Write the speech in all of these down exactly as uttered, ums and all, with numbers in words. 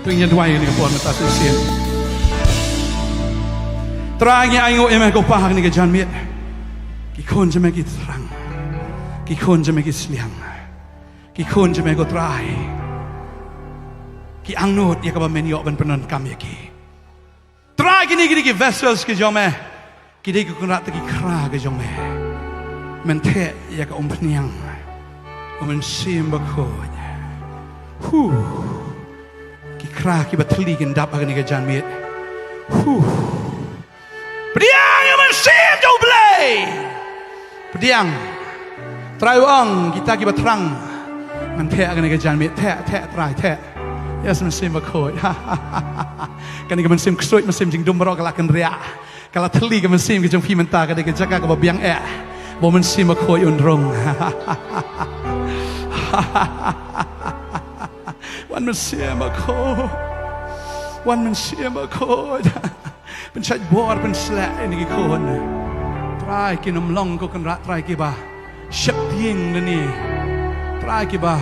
Ngin duwai ïa kane ka por mynta shisien. Trai, ngi ainguh ïa me ko Pa ha kane ka janmiet. Ki khun jong me ki thrang. Ki khun jong me ki sliang. Ki khun jong me ko Trai, ki angnud ïa kaba men ïoh ban pyndonkam ïa ki. Trai, kine ki dei ki vessels ki jong me. Ki dei ki Kynrad, ki khra ki jong me. Men theh ïa ka umphniang U Mynsiem Bakhuid. Huh. Ki khra kiba thylli kin dap ha kane ka janmiet. Huh. Pdiang ïa U Mynsiem jong U Blei. Pdiang. Trai u ong, kita kiba thrang, ngan theh ha kane ka janmiet. Theh, theh Trai, theh. Yes, Mynsiem Bakhuid. Kane ka mynsiem ksuid, mynsiem jingdum baroh ka la kynriah. Ka la thylli ka mynsiem ka jong phi mynta, ka dei ka jaka kaba biang eh ba U Mynsiem Bakhuid un rung. Wan Mynsiem Bakhuid. Wan Mynsiem Bakhuid. Pynshait bor, pynsleh ïa kine ki khun. Trai, kin ym long ko Kynrad Trai kiba sheptieng lane, Trai, kiba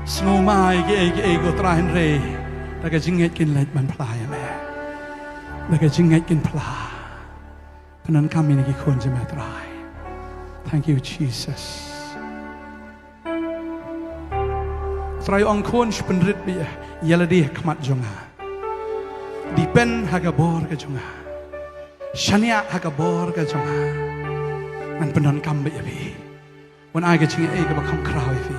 sngewmai kiei kiei ko Trai, hynrei da ka jingngeit kin leit ban phla ïa me. Da ka jingngeit kin phla. Pyndonkam ïa kine ki khun jong me Trai. Thank you, Jesus. Trai, ong khun, shu pynrit beit ïa lade ha khmat jong nga. Depend ha ka bor ka jong nga. Shaniah ha ka bor ka jong nga. Ngan pyndonkam beit ïa phi. Wan ai ka jingaiei kaba kham khraw ïa phi.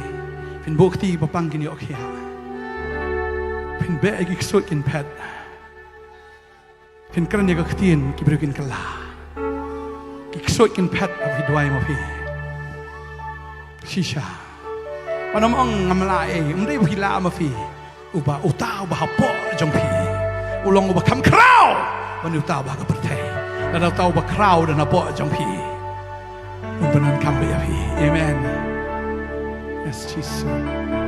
Phin buh kti ba pang kin ïoh khiah. Phin beh ïa ki ksuid kin phet. Phin kren ïa ka ktien ki briew kin kylla. Ki ksuid kin phet haba phi duwai ma phi. Shisha. Wan ym ong ngam lah ei, ym dei ba phi lah ma phi. Uba, uta uba hapoh jong phi u long uba kham khraw ban uta uba ha ka pyrthei. Lada uta uba khraw u don hapoh jong phi, un pyndonkam beit ïa phi. Amen. Yes, Jesus.